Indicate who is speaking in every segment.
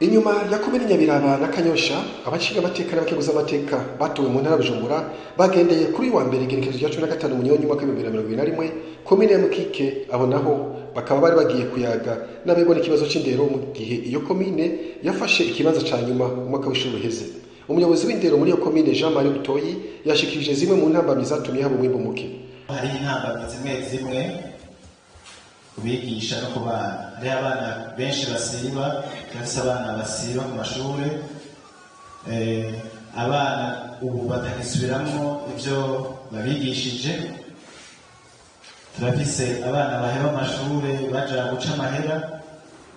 Speaker 1: Inyuma ya komine Nyabiraba na Kanyosha, abashinga amateka n'abakeguza amateka batowe mu ntara ya Bujumbura bagendeye kuri uyu wa mbere, igenekerezo rya 15 Munyonyo, umwaka w'2021, komine ya Mukike. Abo naho bakaba bari bagiye kuyaga n'abegwa n'ikibazo c'indero, mu gihe iyo komine yafashe ikibanza ca nyuma mu mwaka w'ishuri uheze. Umuyobozi w'indero muri iyo komine, Jean Marie Butoyi, yashikirije zimwe mu ntambamyi zatumye haba umwimbu muke.
Speaker 2: Hari intambamyi zimwe zimwe ku bigisha no ku bana. Hariho abana benshi basiba, turafise abana basiba ku mashure, abana ubu batagisubiramwo ivyo babigishije. Turafise abana baheba amashure baja guca amahera,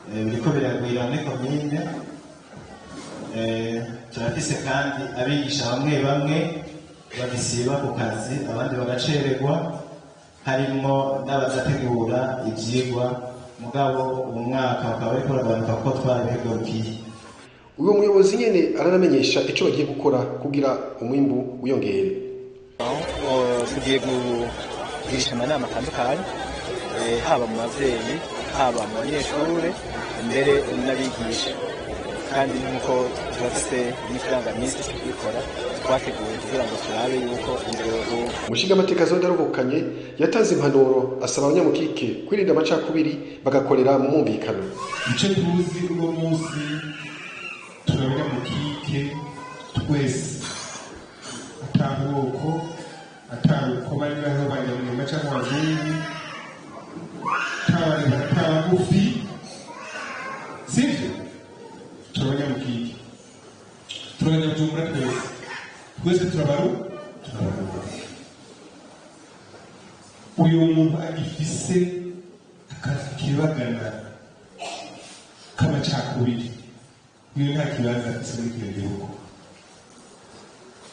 Speaker 2: biriko biragwira muri komine. Turafise kandi abigisha bamwe bamwe bagisiba ku kazi, abandi bagacererwa, harimwo n'abadategura ivyigwa. Mugabo uwu mwaka bakaba bariko baragabanuka kuko twarabihagurukiye.
Speaker 1: Uwo muyobozi nyene aranamenyesha ico bagiye gukora kugira umwimbu wiyongere.
Speaker 3: Tugiye kugirisha amanama atandukanye, haba mu bavyeyi, haba mu banyeshure, mbere n'abigisha. Kandi nk'uko turafise n'ikirangaminsi cyo kubikora twateguye kugira ngo turabe yuko indero.
Speaker 1: Umushingamateka Zondarubukanye yatanze impanuro, asaba abanyamukike kwirinda amacakubiri, bagakorera mu mwumvikano.
Speaker 4: Icyo tuzi uno munsi, turabona mukike twese, ata bwoko, ata uko bari bariho, abanyamwuga cyangwa abazungu, ata bagufi, sivyo? Turabanyamukike, turabanyabujumbura twese, twese turabaru. Uyu muntu agifise akazi kibagana k'amacakubiri, uyu nta kibanza afise muri kino gihugu,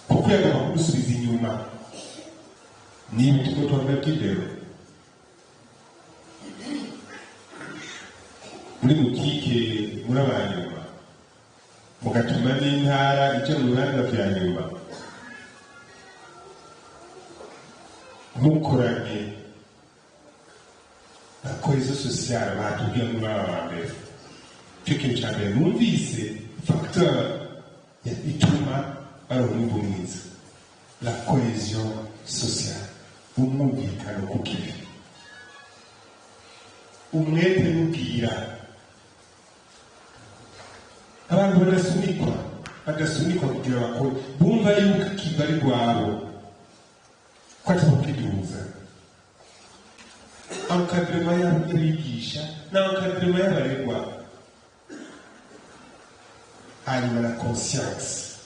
Speaker 4: kuko yagomba kudusubiza inyuma. Niba turiko turavuga by'indero muri mukike, muri abanyuma, mugatuma n'intara ija mu bibanza vya nyuma, mukoranye na cohésion sociale batubwiye muri aba ba mbere. Icyo kintu cya mbere numvise, facteur ituma baronka umwimbu mwiza, la cohésion sociale, umwumvikano ku kivi, umwete n'ubwira, abantu badasunikwa kugira bakore, bumva yuko ikiva ari rwabo, ko atari kwiduza. Encadrement y'abigisha na encadrement y'abaregwa, hanyuma na conscience.